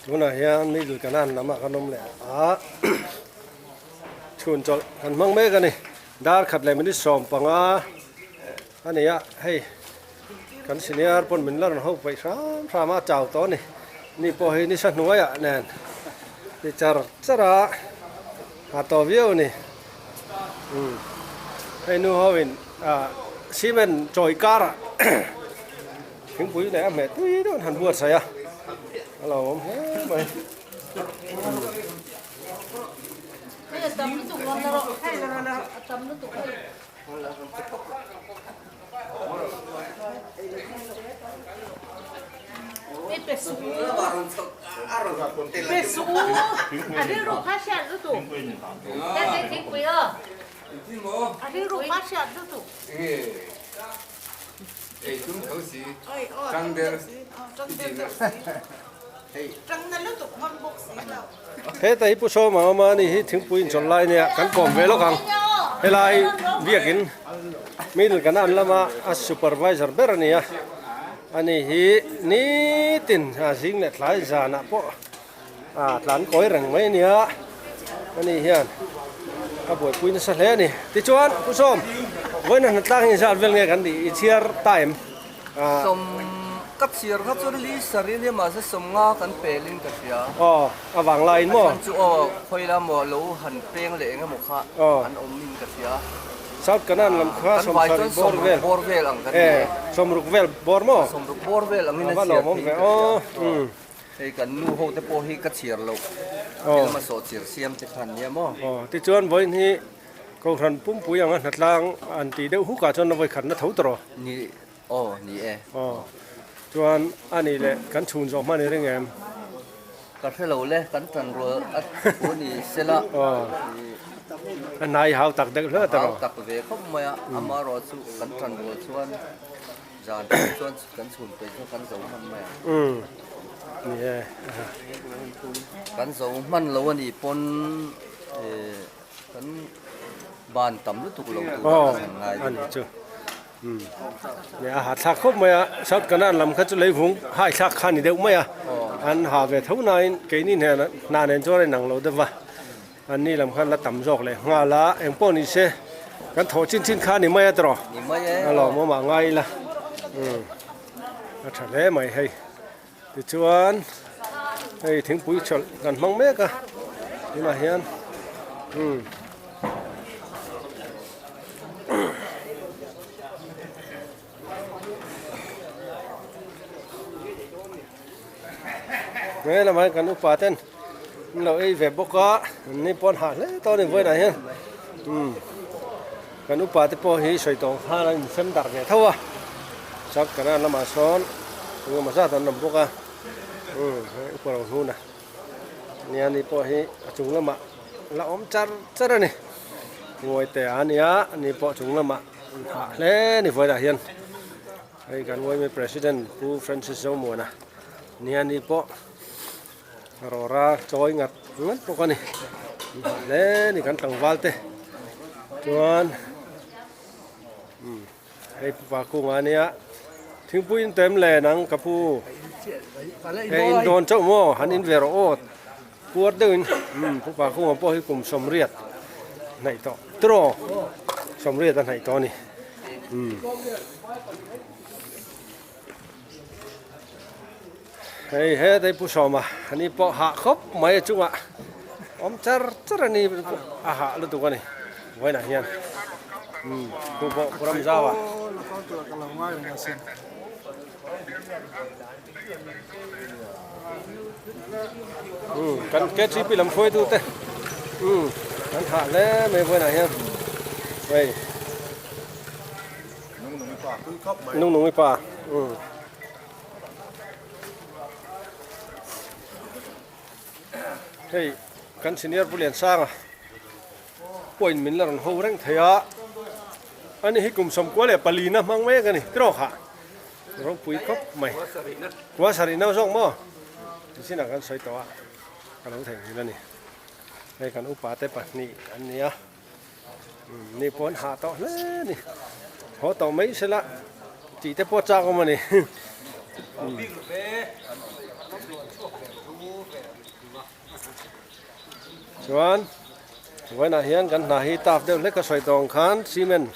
Tunah hian middle kanan lamah kan awm leh a, chhun chawlh kan hmang mek a ni. Dar khat leh minute 15 a ni a, hei kan senior pawn min la rawn ho peih hram hram a, chau tawh a ni. Ni pawh hi nisa hnuaiah nen ti char char a, a tawh viau a ni. Umm hei nu ho in ah cement chawi karah Thingpui leh a hmeh tui deuh an han buatsaih a, a lo awm hle mai. Heta hi Pu Sawma awm a, ani hi thingpui inchawlh lai nia kan kawm ve lawk ang. Helai biakin middle kan an lama a supervisor ber a ni a, ani hi nitin a zing leh tlai zanah pawh a tlan kawi reng mai a nia, ani hian a buaipui nasa hle a ni. Tichuan Pu Sawm, vawiin a hnatlang hi zat vel nge kan tih i chhiar ta em? Sawm ka chhiar kha chuan li sarih ania mahse sawmnga kan pel in ka hria. Aw, a vang laiin maw? A chhan chu aw, khawi la maw lo han peng leh eng emaw kha an awm in ka hria. South Kanan lam kha sawmsarih bawr vel. Bawr vel ang kan ni e. Sawmruk vel bawr maw? Sawmruk bawr vel angin a chhiar thei in ka hria. Hei kan nu ho te pawh hi ka chhiar loh thil hmasawh chir siam te khan nia maw? Aw, tichuan vawiin hi Kohhran pumpui anga hnatlang an tih deuh hukah chuan vawi khatna tho tawh rawh. Ni, aw ni e. Aw, chuan a nih leh kan chhun zawh hman i ring em? Ka hre lo le, kan tan rual a thu ni se la. Aw, a hnai hau tak deuh hle tawh rawh. Hau tak ve khawp mai a, amaherawh chu kan tan rual chuan. Zan pawh chuan kan chhun peih chu kan zo hman mai ang. Umm ni e. Kan zo hman lo a nih pawn kan ban tam lutuk lo tur a kan han ngai. A ni chu. Umm ni a ha thlak khawp mai a, South Kanan lam kha chu leivung hai thlak kha ni deuh mai a, an ha ve tho nain keini hnena hna nen chuan a inang lo deuh va. An ni lam khan la tam zawk leh nghal a, eng pawh ni se kan thawh chin chin kha ni mai a tawh a lawmawm ah ngai ila umm a tha hle mai hei tichuan hei thingpui chawlh kan hmang mek a tunah hian umm. He lamah hian kan upa ten an lo ei ve bawk a an ni pawh an hah hle tawh a ni vawiinah hian umm kan upa te pawh hi sawi tawh ang khan an insem darh ve tho a chuan kanan lamah sawn engemaw zat an awm bawk a umm hei upa ro hnuna nia ni pawh hi a chung lamah la awm char char a ni ngawi te a nia ani pawh chung lamah an hah hle a ni vawiinah hian. Hei kan Uaimi President Pu Francis Zomuana nia ni pawh rawra chawi ngat ngat bawk a ni. Hle ni kan tlangval te chuan umm hei Pu Pakunga ania thingpui in tem le nang ka pu hei in dawn chauh maw han in ve rawh aw puar deuh in umm Pu Pakunga pawh hi kum 80 hnaih tawh tiraw 80 a hnaih tawh a ni. Hei hetai Pu Sawma ani pawh hah khawp mai a chungah awm char char a ni a hah lutuk a ni vawiinah hian umm chu pawh Pu Ramzau a. Umm kan KTP lam hruaitu te umm an hah hle mai vawiinah hian hei. Nungnungi pa umm hei kan senior Pu Liansanga point min la rawn ho reng thei a ani hi kum 94 na hmang mek ani tiraw kha ropui khawp mai kua sarih nau zawk maw nichinah kan sawi tawh a ka lo theihnghilh ani hei kan upa te pahnih an ni a. Ni pawh an hah tawh hle a ni. Haw tawh mai sela tih te pawh a chak awm a ni. Chuan vawiinah hian kan hna hi taf deuh hlek a sawi tawh ang khan cement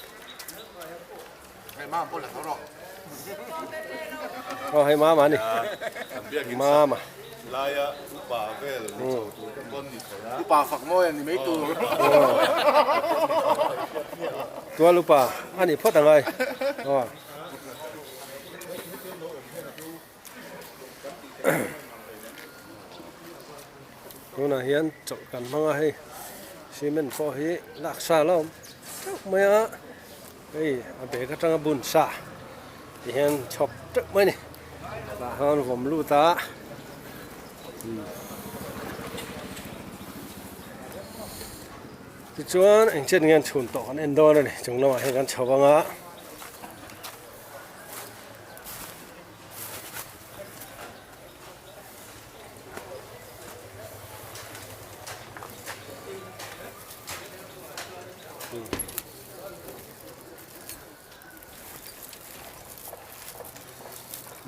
aw hei mama a ni mama tual upa a nih phawt angai aw. Tunah hian chawlh kan hmang a hei cement pawh hi lak sa la awm teuh mai a hei a bag atanga bun sa ti hian chhawp teuh mai a ni tah hian vawm lut a tichuan engchen nge an chhun tawh kan en dawn a ni chung lamah hian kan chho ang a.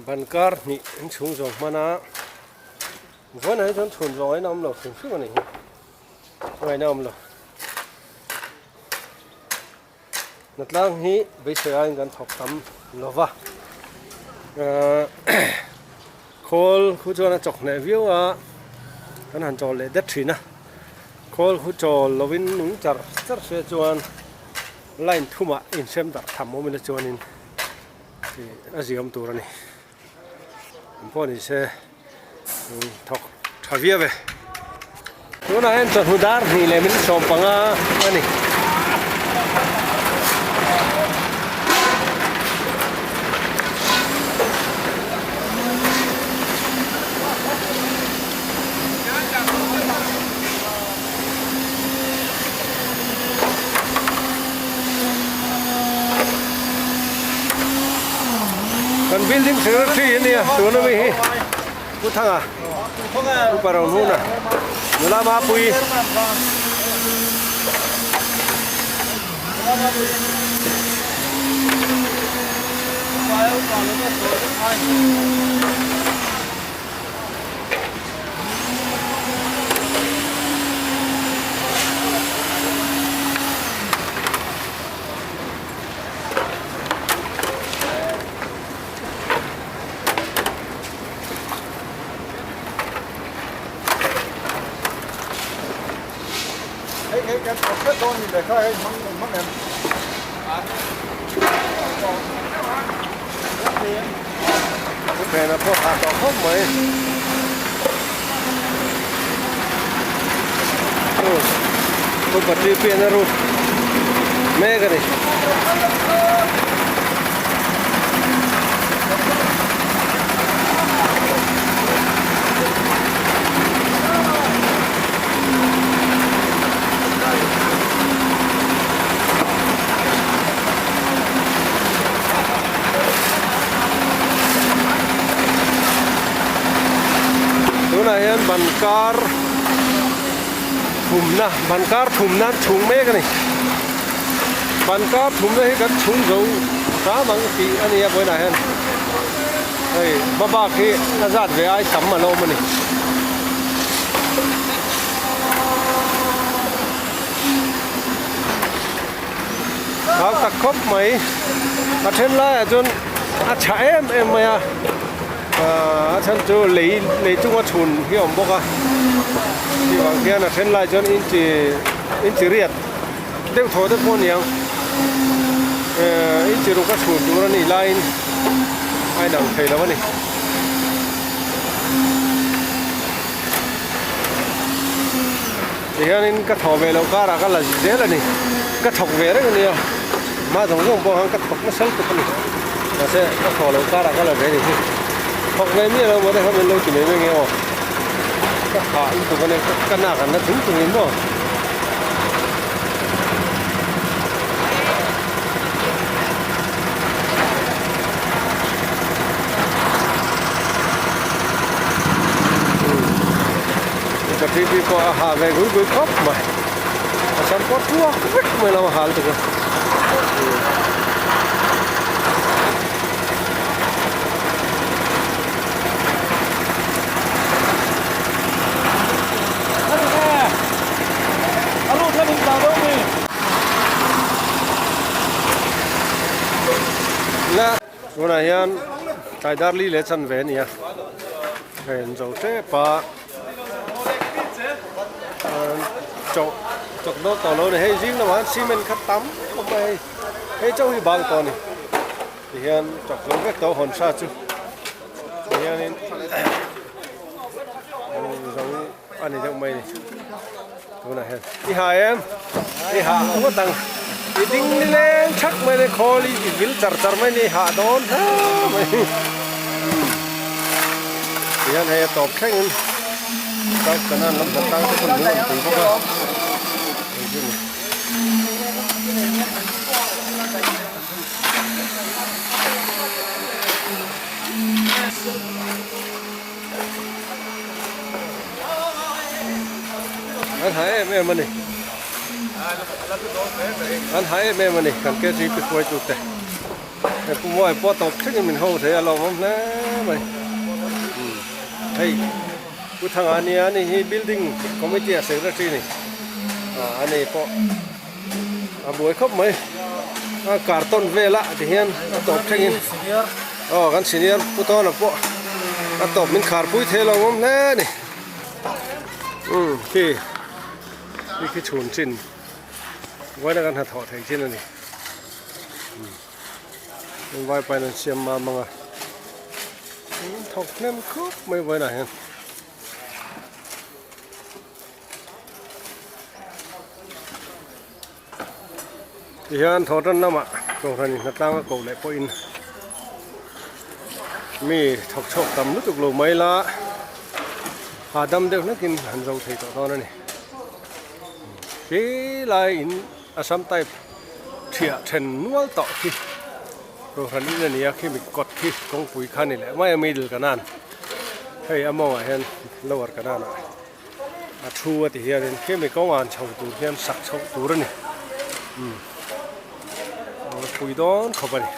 Ban kar hnih an chhung zawng hman a vawiinah hi chuan chhun zawng a inawm lo hrim hrim a ni hi ngaihna a awm lo. Hnatlang hi beisei aiin kan thawk tam lo va, khawl khu chuan a chawk hneh viau a, kan han chawl leh det thin a, khawl khu chawl lovin nung char char se chuan line thumah insem darh tham awm ila chuanin a ziam tur a ni. An pawh ni se thawk tha viau e. Tunah hian chawhnu dar hnih leh min 15 a ni. Kan building secretary a nia tuna mi hi Pu Thanga Pu Parohnuna nula Mapui. Thuthleng pawh a tawh khawp mai. Chu battery pian a ruk mek a ni. Tunah hian ban kar thumna ban kar thumna an chhung mek a ni ban kar thumna hi kan chhung zo hram ang tih a ni a vawiinah hian hei hmabak hi a zat ve ai tam a la awm a ni. Thau tak khawp mai a then laiah chuan a chhah em em mai a ahh a chhan chu lei lei chunga chhun hi a awm bawk a tih vang khian a then lai chuan inchi inchi riat deuh thaw te pawh a ni ang ehh inchi ruk a chhun tur a nih laiin a inang thei lo a ni. Tihianin ka thawh ve loh karah ka la zel a ni ka thawk ve reng a nia hma zawng zawng pawh khan ka thawk nasa lutuk a ni mahse ka thawh loh karah ka la ve a ni hi thawk ve miah lo maw te kha min lo ti mai mai nge aw ka hah lutuk a nia ka nak an la chung chung in maw. Ka tv pawh a ha ve gui gui khawp mai a sam pawh tuak vek mai lo a hal tuk a. Tunah hian tlai dar li leh chan ve a ni a, hei an zo tep a, chawk chawk dawn tawh lo a ni, hei zing lamah hian cement kha tam khawp mai hei, hei chauh hi bang tawh a ni, tihian chawk zo vek tawh hawn sa chu tihianin zo a ni deuh mai a ni tunah hian i ha em i ha ngawt ang i ding ni leng thak mai le khawl i i vil char char mai ni i hah dawn hle mai tihian hei a tawp thleng in south kanan lam hna tang te pawn lung an pui bawk a hei chu ni. An ha em em a ni. An ha em em a ni kan KGP hruaitu te. Hei Pu Muai pawh tawp thlengin min ho thei a lawmawm hle mai. Hei Pu Thanga nia ani hi building committee a secretary a ni. Ani pawh a buai khawp mai. A carton vela tihian a tawp thlengin aw kan senior Pu Tawna pawh a tawp min kharpui thei lo awm hle a ni. Umm khi khi khi chhun chin vawiin a kan hnathawh theih chin a ni. Umm vaipain an siam mam ang a thawk hnem khawp mai vawiinah hian. Tihian thawhtan lamah kohhran in hnatlang a koh leh pawhin mi thawk chhuak tam lutuk lo mai la hahdam deuh hlekin han zo thei tawh dawn a ni. Khi lai in Assam type thiah then nual tawh khi kohhran in a ni a khi mi kawt khi kawngpui kha a ni leh mai a middle kanan hei a mawngah hian lower kanan ah. A thu a ti hianin khemi kawng an chho tur hian sak chhoh tur a ni umm a pui dawn khawp a ni.